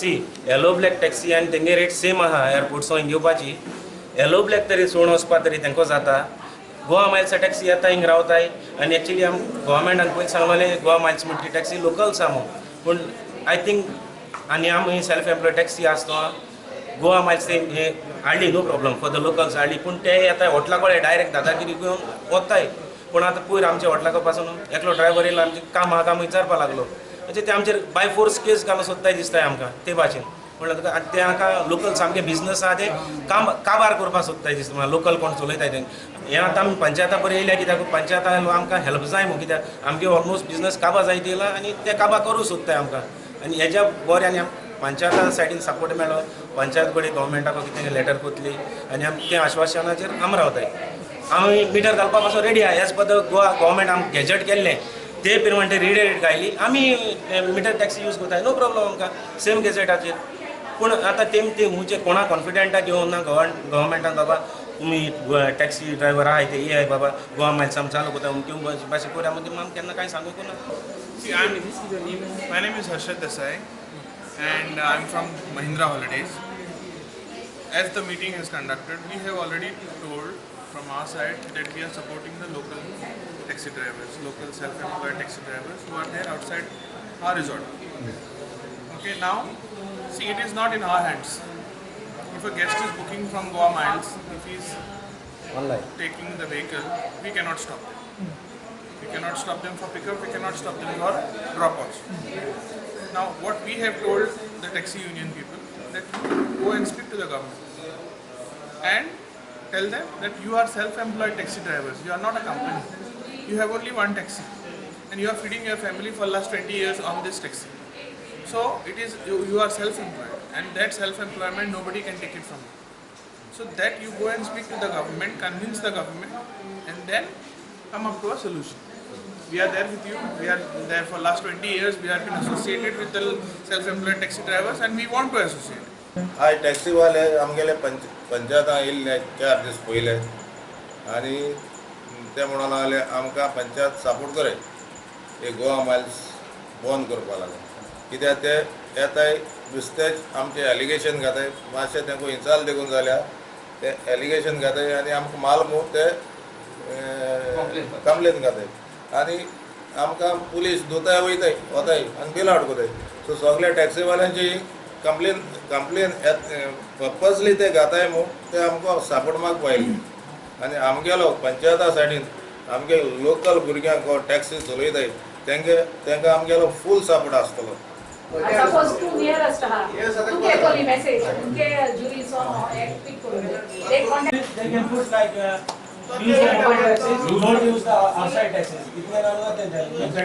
C, येलो black taxi आनी तेंगे रेट सेम आहा. एअरपोर्ट हिंग येवपाची येलो ब्लॅक तरी सोडून वचपा तरी तेंको जाता. गोवा मायल्सा टॅक्सी येता, हिंग रावताय. आनी एक्चुली आम गोवोरमेंटान पयलीं सांगलेलें, गोवा मायल्स म्हणटी टॅक्सी लोकल्स आहा म्हूण. पूण I think आनी आमी सेल्फ एम्प्लॉयड टॅक्सी आसतो. गोवा मायल्स ते हे हाडली, no problem for the locals हाडली, पूण ते येताय हॉटला कडेन डायरेक्ट दादागिरी घेवन वताय. पूण आतां पयर आमच्या हॉटला पासून एकलो ड्रायव्हर येयलो, आमचें काम आहा काम विचारपाक लागलो. म्हणजे ते आमचेर बाय फोर्स केस घालूंक सोदताय दिसताय आमकां ते भाशेन. म्हणल्यार तुका आनी ते आमकां लोकल सामके बिजनस आहा, ते काम काबार करपाक सोदताय दिसता म्हाका, लोकल कोण चलयताय ते. हें आतां आमी पंचायता बरें येयल्या, कित्याक पंचायता आमकां हेल्प जाय म्हूण, कित्याक आमगे ऑलमोस्ट बिजनस काबार जायत येयला आनी ते काबार करूंक सोदताय आमकां. आनी हेज्या बरें आनी पंचायता सायडीन सपोर्ट मेळ्ळो, पंचायत कडेन गव्हर्मेंटाक कितें लेटर कोतली आनी आमी त्या आश्वासनाचेर आमी रावताय. आमी मिटर घालपा पासून रेडी आहा. As per the Goa government आम गॅजेट केल्लें, ते प्रमाणे रेट घायली. आमी मिटर टॅक्सी यूज करताय, नो प्रॉब्लम आमकां सेम गॅजेटाचेर. पूण आतां तेम ते खंयचे कोणा कॉन्फिडंटा घेवन ना गव्हर्मेंटान, बाबा तुमी टॅक्सी ड्रायव्हर आहाय ते येय बाबा, गोवा मायल्स आमी चालू करता अमके भाशेन करूया म्हणजे आमी केन्ना कांय सांगूंक ना. See, my name is Harshad Desai and I'm from Mahindra Holidays. As the meeting has conducted, we have already told from our side that we are supporting the local taxi drivers, local self-employed taxi drivers who are there outside our resort. Okay, now, see, it is not in our hands. If a guest is booking from Goa Miles, if he is taking the vehicle, we cannot stop them. We cannot stop them for pickup, we cannot stop them for drop also. Now, what we have told the taxi union people, that go and speak to the government and tell them that you are self-employed taxi drivers, you are not a company. You have only one taxi and you are feeding your family for last 20 years on this taxi. So it is you are self-employed and that self-employment nobody can take it from you. So that you go and speak to the government, convince the government, and then come up to a solution. We are there with you. We are there for last 20 years. We have been associated with the self-employed taxi drivers, and we want to associate. आयज टॅक्सीवाले आमगेले पंच पंचायतां येयल्ले 4 दीस पयले आनी ते म्हणून लागले, आमकां पंचायत सपोर्ट कराय, हे गोवा मायल्स बंद करपा लागून, कित्याक ते येताय नुस्तेच आमचे एलिगेशन घाताय. मातशें तांकां इन्साल देखून जाल्यार ते एलिगेशन घाताय आनी आमकां माल म्हूण ते कंप्लेन घाताय आनी आमकां पुलीस दोताय, वयताय वताय आनी बेल आवट करताय. सो सगल्या टॅक्सीवाल्यांची कंप्लेन पर्पजली ते घाताय म्हूण ते आमकां सपोर्ट मागपा आयले. आनी आमगेलो पंचायता सायडीन आमगे लोकल भुरग्यांक टॅक्सी चलयताय, तेंगे तेंकां आमगेलो फूल सपोर्ट आसतलो. सपोज तूं नियरेस्ट आहा, तुका येतली मेसेज, तुमके जुरी सो एक पिक करून they contact. They can put like use the mobile taxis, don't use the outside taxis. इतलें जाल्यार ते.